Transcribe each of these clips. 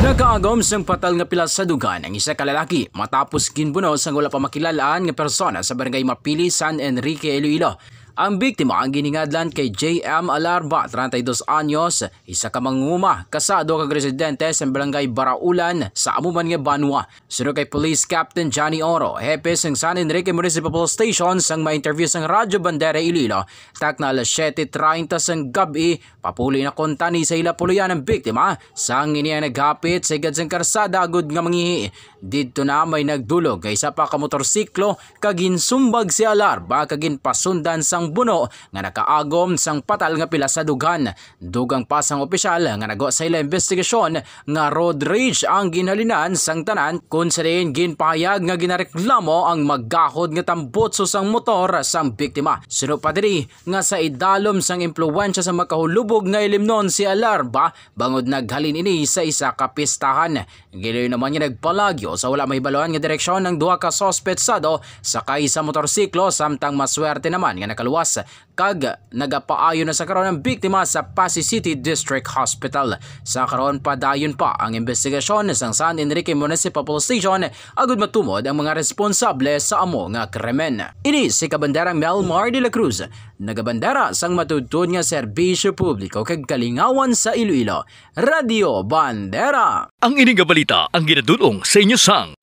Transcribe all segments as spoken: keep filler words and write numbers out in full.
Nakaagom sang patal nga pilas sa dugan ang isa ka lalaki matapos ginbuno sang wala pa makilal-an nga persona sa barangay Mapili, San Enrique, Iloilo. Ang biktima ang giningadlan kay J M Alarba, treinta y dos anyos, isa ka mangunguma, kasado kag residente sa barangay Baraulan sa amo man nga banwa. Suno kay Police Captain Johnny Oro, hepe sang San Enrique Municipal Police Station, sang ma-interview sang Radyo Bandera Iloilo, takna alas siete treinta sang gab-i, papuli na kuntani sa ila puloy-an ang biktima, sang ini ang naghapit sa higad sang karsada agud nga mangihi. Didto na may nagdulog nga isa pa ka motorsiklo kag ginsumbag si Alarba kag ginpasundan sang buno nga nakaagom sang patal nga pilas sa dugan. Dugang pa sang opisyal nga nagwa sa ila investigasyon nga road rage ang ginhalinan sang tanan, kun sa diin ginpahayag nga ginareklamo ang magahod nga tambutso sang motor sang biktima. Suno pa diri nga sa idalom sang impluwensya sang makahulubog nga ilimnon si Alarba, bangod naghalin ini sa isa ka pistahan. Giloy naman nga nagpalagyo sa wala mahibaluan nga direksyon ang duha ka suspetsado sakay sa motorsiklo, samtang maswerte naman nga nakaluwas kag nagapaayo na sa karon ang biktima sa Passi City District Hospital. Sa karon, padayon pa ang investigasyon sang San Enrique Municipal Police Station agud matumod ang mga responsable sa amo nga krimen. Ini si Kabanderang Melmar de la Cruz, nagabandera sang matuod-tuod nga serbisyo publiko kag kalingawan sa Iloilo, Radyo Bandera. Ang ini nga balita ang ginadul-ong sa inyo sang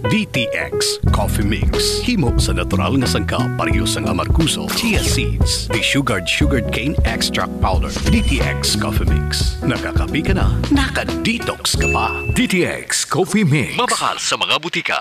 D T X Coffee Mix. Himo sa natural nga sangkap, pareho sang amargoso, chia seeds, the sugared sugarcane extract powder. D T X Coffee Mix. Nakakape ka na, naka-detox ka pa. D T X Coffee Mix. Mabakal sa mga butika.